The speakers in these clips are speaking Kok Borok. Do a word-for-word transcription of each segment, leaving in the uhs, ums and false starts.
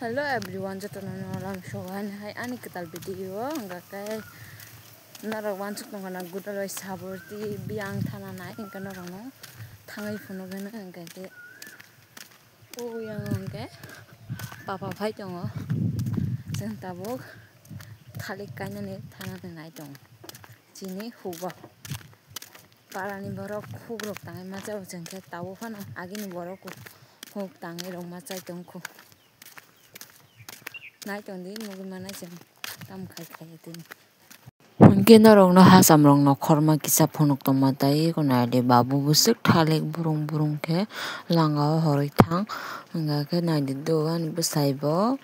Hello everyone, jotono no lam sogo hani hai ani kwtal video o, hwnga khe norok wansuk tongkha na Gudaloi Saborti biyang thana nai, hwnga khe norok no thangwi phunuk hwno, hwnga khe o yang hwnga khe papa phai tongo, chwng tabuk thalik kainani thana nai tongo chini hugo. Parani borok hugrok tangwi machao, chwng khe tabuk phano agini borok huk tangwi rok machai tongkhu. Nai tongdi, nugwi manai chwng tamo khai khai tini. Hwnkhe norokno hacham rokno khorma kisa phunuk tongma tai, eko naidi babu bwswk thalik burung burung khe langao horwi thang. Hwnkha khe naidi do ani bwsai bo,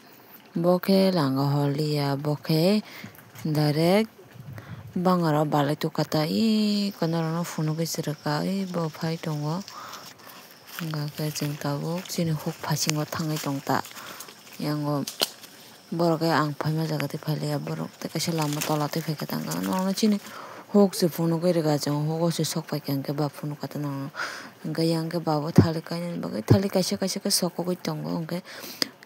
bo khe langa horliya, bo khe direct bangaro balai tukha ta, eko norokno phunugwi se rwkha, ebo phai tongo. Hwnkha khe chwng tabuk chini huk phasingo thangwi tong ta. Yango borok khe ang phaima jaga tei phailiya, borok tei kaisa lama tola tei phaikha tangkha. Norokno chini huk se phunugwi rwkha, chwng hugo se sok paikha, hwnkhe ba phunukha ta norokno. Hwnkhe yang khe ba bo thalik kainani bagwi thalik kaisa kaisa khe sokogwi tongo, hwnkhe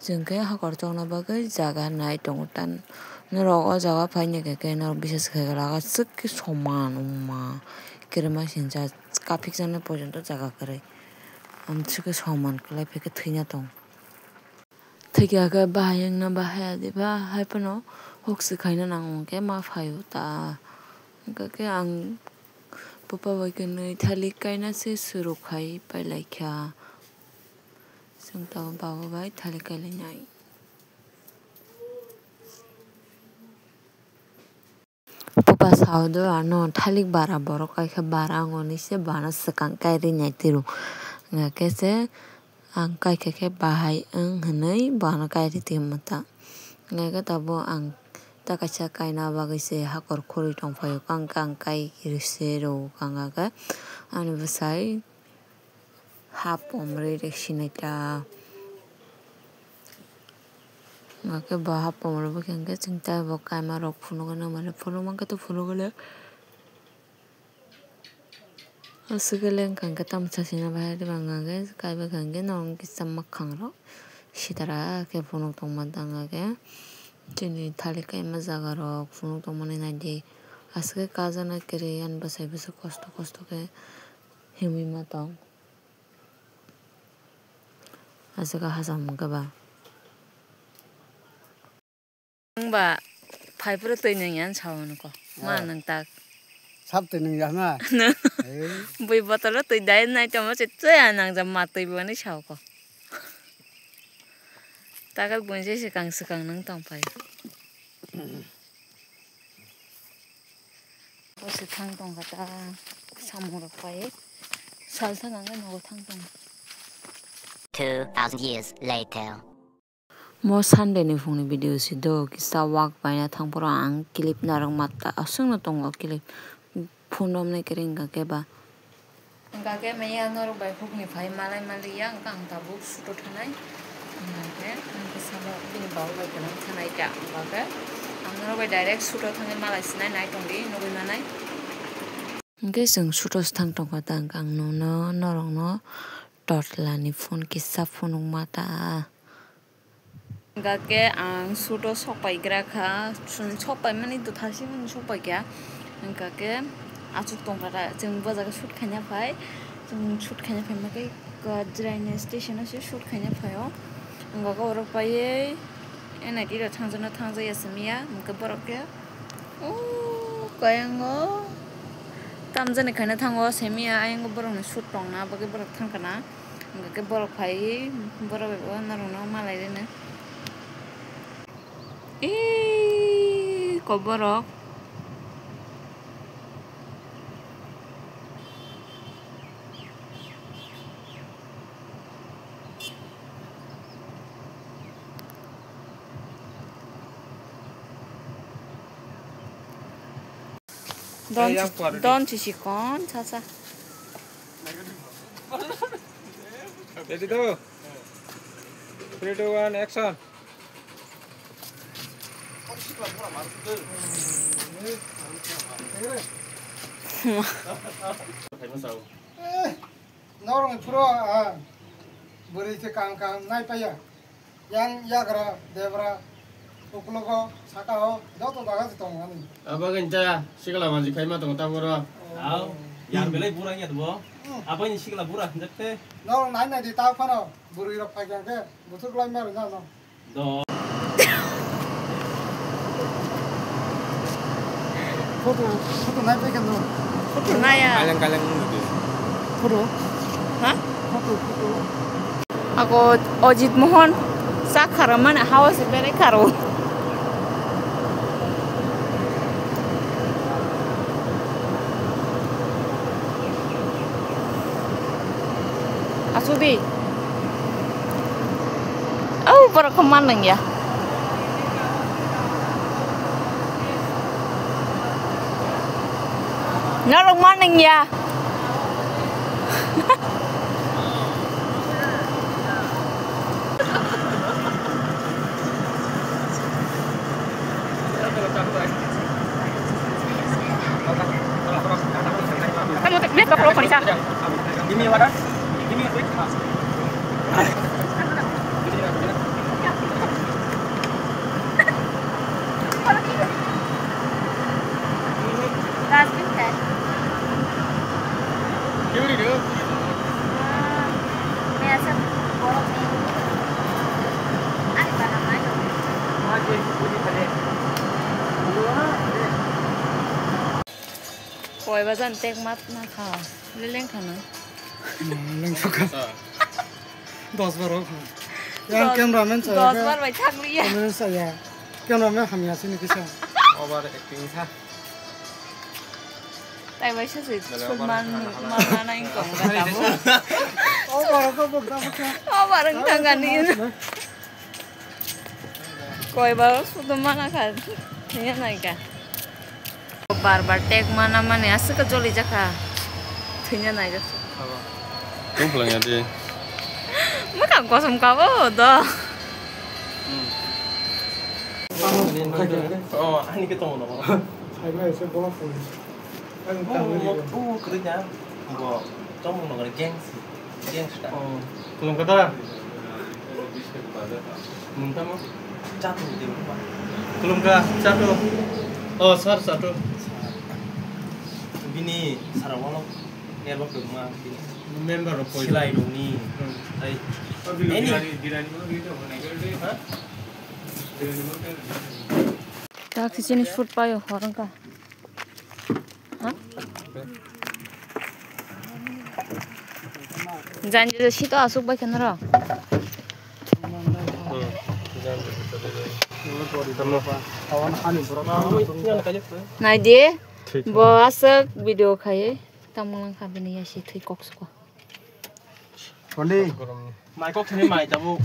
chwng khe hakor chongna bagwi jaga nai tongo ta. Norok o jaga phaini khe, khe norok bisas khe laga swk khe soman wngma, kwrwima sinsa kaphik chana porjonto jaga kwrwi. Amtwswk khe soman kwlai phai khe thwina tong. Thwikha khe bahai wngna bahai ya diba, hai phano huk se khaina nango hwnkhe ma phaio ta. Hwnkha khe ang pupa bai khe nwi thalik kaina se suruk khai pai lai kha. Chwng tabuk baba bai thalik kai lai nai. Pupa sao do ano thalik bara borok kaikha bara ango hinwi se bana swkang kairwi nai tiro. Hwnkha khe se ang kaikha khe bahai wng hinwi bana kairwi tongma ta. Hwnkha khe tabuk ang ta kaisa kaina bagwi se hakor khorwi tongphaio, kang kang kai se rw kang khe ani bwsai. Hap pomrwi rek sinai ta. Hwnkhe bo hap pomrwi bo khe hwnkhe chwng tei bo kaima rok phunukgwi mane phunuk mankhe to phunukgwi le. Aswk le wngkha hwnkhe tamo sasina bahai rwbangkha hwnkhe kaibai kha hwnkhe norok kisa mwkhang rok sitara khe phunuk tongma tangkha khe chini thalik kaima jaga rok phunuk tongmani naidi aswk khe kajana kwrwi ani bwsai bwswk kosto kosto khe. Himwi ma tong. Aswk hacham hwnkhe ba. Nwng ba phai phuru twi nung yan sao nung ko. Ma nung tak. Sap twi nung ya na. Bui botolo twi dai nai tamo se twi ya nang jam ma twi bo ni sao ko. Takal bui se swkang swkang nung tong phai. Bo se thang tong kha ta samung rok pai. Sal sa nang nogo thang tong. Two thousand years later. Mo Sunday ni phung ni video si do, kisa walk paina thang phuru ang clip narwk ma ta aswk no tongo clip phone romnai kwrwi wngkha khe ba. Hwnkha khe maya norok bai hukni phai malai maliya, hwnkha ang tabuk shoot o thanai. Hwnkha khe ang khe sabo bini babu bai kwlwng thanai kha, hwnkha khe ang norok bai direct shoot o thangwi malai sinai nai tongdi nugwi manai. Hwnkhe chwng shoot o se thang tongkha ta, hwnkha ang nono norokno torch lani phone kisa phunukma ta. Hwnkha khe ang shoot o sok pai gra kha, chwng sok pai mani dotha se mani sok pai kha. Hwnkha khe achuk tong kha ta, chwng bo jaga shoot khaina phai, chwng shoot khaina phai ma khe Kajra ni station o se shoot khaina phai o. Hwnkha khe oro paiwi N I T rok thangjakna thangjak ya simi ya, hwnkhe borok khe o kayang o tamjani khaina thango simi ya, ayang o borok ni shoot tong na bagwi borok thang kha na. Hwnkhe borok phaiwi borok bai bo norokno malai rwna. Eee, ko borok. Don, don chichi kon, cha, cha. Ready to? Three, two, one, action. Norong phuro, ah, bwrwi se kang kang nai paya. Yang yagra, debra, uklogo, sakao, joto jaga se tongmani. Abo khe ta sikla manji khaima tongo ta boro. Au, yang belai bura ya bo. Hmm. Abo ni sikla bura hinjak te. No, nai nai di ta phano, buri rok phai khe, buthuk lai ma rwna no. Do. Photo, photo nai pai khe no. Photo nai ya. Kaleng kaleng nung di. Photo. Ha? Photo, photo. Ako Ojit Mohan sak khara mane hawa se bere kharo. Asudi. Au, borok khe man nang ya. Norok man nang ya. Kamu tuh, lihat bapak lo, Polisa. Ini wadah, ini quick. Dustbin kan? Kiri dia. Ah, biasa borok ni. Ani bana mai. Koi bajan tek mat na kha. Leleng khana. Leleng sukha. Dos bar rok. Yang dos, cameraman sa dos bar bai thak liya. Cameraman sa ya. Cameraman hamya sini kisa. Over acting sa. Tai bai sa se. Bele shoot over man, khana, khana. Man na nai kong ga tamo. Over ko bok da bok. Over ang thang ani. Koi ba shoot mana kha. Niya nai ka. Bar bar tek mana mani aswk joli jakha. Thwina naijak. Tong phlangya de. Mwkhang kosom ka bo do. Hmm. Oh, ani ke tong no. Sai mai se bola phone. Oh, oh, oh, kri ja. Bo tong no gre gang si. Gang sta. Oh, tong kata. Nung tamo? Chatu de ba. Khulumkha, chatu. Oh, sir, chatu. Bini sara walo nerba kwbangma bini. Member of silai rokni. Hmm. Tai. Any? Ha? Tak sini shoot payo horang ka. Ha? Janji sito asuk bai khe noro. Nai di. Thik. Bo asuk video khai. Tamo lang kha bini ya si thwi kok suko. Kondi. Mai kok sini mai tabuk.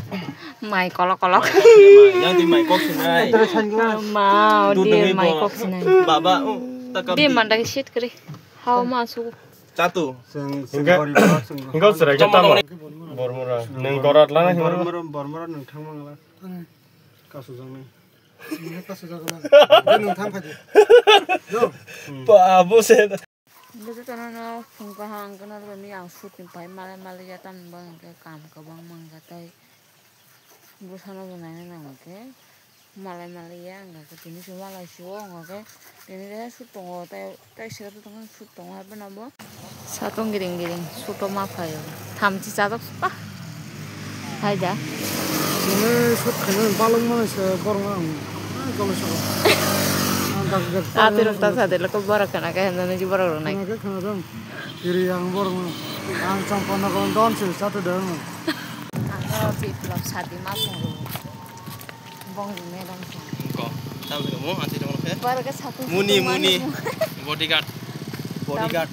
Mai kolok kolok. Mai kok sini mai. Yang di mai kok sini mai. Terus sanjung. Ma, Duduk di ini mai bo. Kok sini. Baba, oh, takap di di. Manda shit kri. Hao ma su. Chatu. Seng, seng Enggak. Gori ba, seng. Enggak serai kita mau. Bormura. Neng korat lah nih. Bormura, Bormura neng thang mang lah. Kasu jang nih. Ini kasu jang lah. Dia neng thang kaji. Yo. Babu se. Bujo tono no phung kaham wngkha na bini ang shooting pai malai malai ya tamni bagwi hwnkhe kam kwbangma wngkha tei bwsano bo naina nang hwnkhe malai malai ya wngkha khe tini se malai sio wngkha khe tini khe shoot tongo tei tei sero tongkha shoot tongo hai phano bo satung giring giring shoot o ma phaio thamchi chajak pa. Hai da. Nini shoot khaina balwng mani se borok ang. Ai, golo saka. Ang dak dak. Ati rok ta sa de loko borok khana khe hwnjani ji borok rok nai. Khana khe khana dong. Kiri ang borok no. Ang champana kon don se chate de ang. Ang oro biplop sadi ma phungo. Bong ni medam sa. Ko. Tam se mo anti dong khe. Borok khe satung Muni, satung mani muni. Bodyguard. Bodyguard.